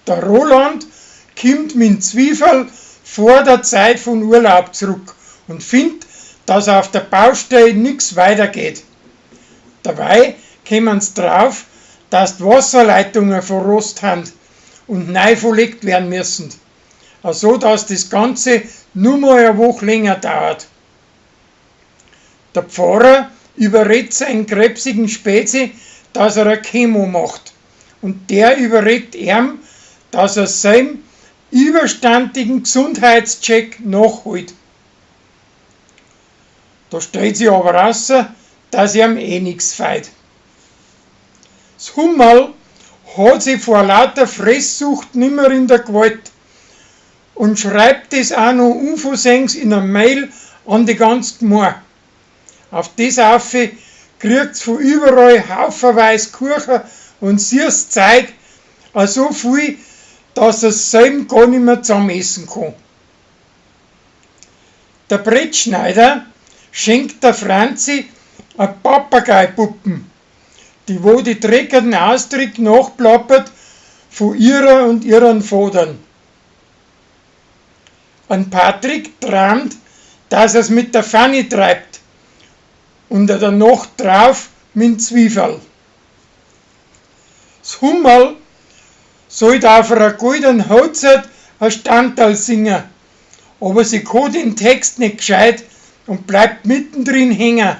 Der Roland kimmt mit'm Zwieferl vor der Zeit von Urlaub zurück und findt, dass auf der Baustell nix weitergeht. Dabei kämmen's drauf, dass die Wasserleitungen verrost han und neu verlegt werden müssen, so dass das Ganze nur mal eine Woche länger dauert. Der Pfarrer überredet seinen krebsigen Spezi, dass er eine Chemo macht, und der überredet ihm, dass er seinem überstandigen Gesundheitscheck nachholt. Da stellt sich aber raus, dass ihm eh nix fehlt. Das Hummerl hat sich vor lauter Fresssucht nimmer in der Gewalt und schreibt das auch noch unversehens in einer Mail an die ganze Gmor. Auf das auf kriegt's von überall haufenweise Kuchen und süßes Zeug, auch so viel, dass er's selben gar nicht mehr zusammen essen kann. Der Brettschneider schenkt der Franzi a Papageipuppen, die wo die dreckigen Ausdrück nachplappert von ihrer und ihren Vatern. Ein Patrick träumt, dass er's mit der Fanny treibt und er der Nacht drauf mit'm Zwieferl. Das Hummerl sollt auf einer goldenen Hochzeit ein Standerl singen, aber sie kann den Text nicht gescheit und bleibt mittendrin hängen.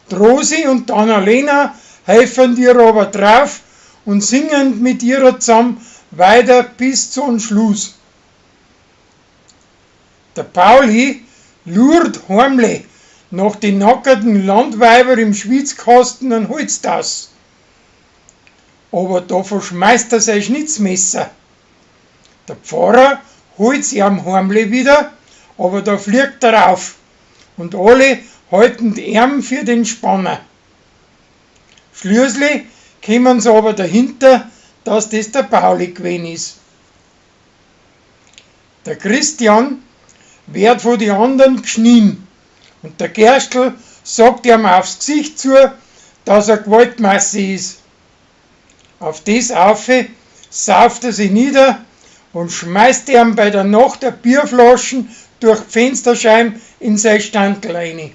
Die Rosi und die Annalena helfen ihr aber drauf und singen mit ihrer zusammen weiter bis zum Schluss. Der Pauli lurt heimlich nach den nackerten Landweiber im Schwitzkasten und holt's das. Aber da verschmeißt er sein Schnitzmesser. Der Pfarrer holt's ihm heimlich wieder, aber da fliegt er auf und alle halten ihn für den Spanner. Schließlich kommen sie aber dahinter, dass das der Pauli gewesen ist. Der Christian wird von den anderen geschnien und der Gerstl sagt ihm aufs Gesicht zu, dass er Gewaltmasse ist. Auf das aufe sauft er sich nieder und schmeißt ihm bei der Nacht eine Bierflaschen durch die Fensterscheiben in sein Standl rein.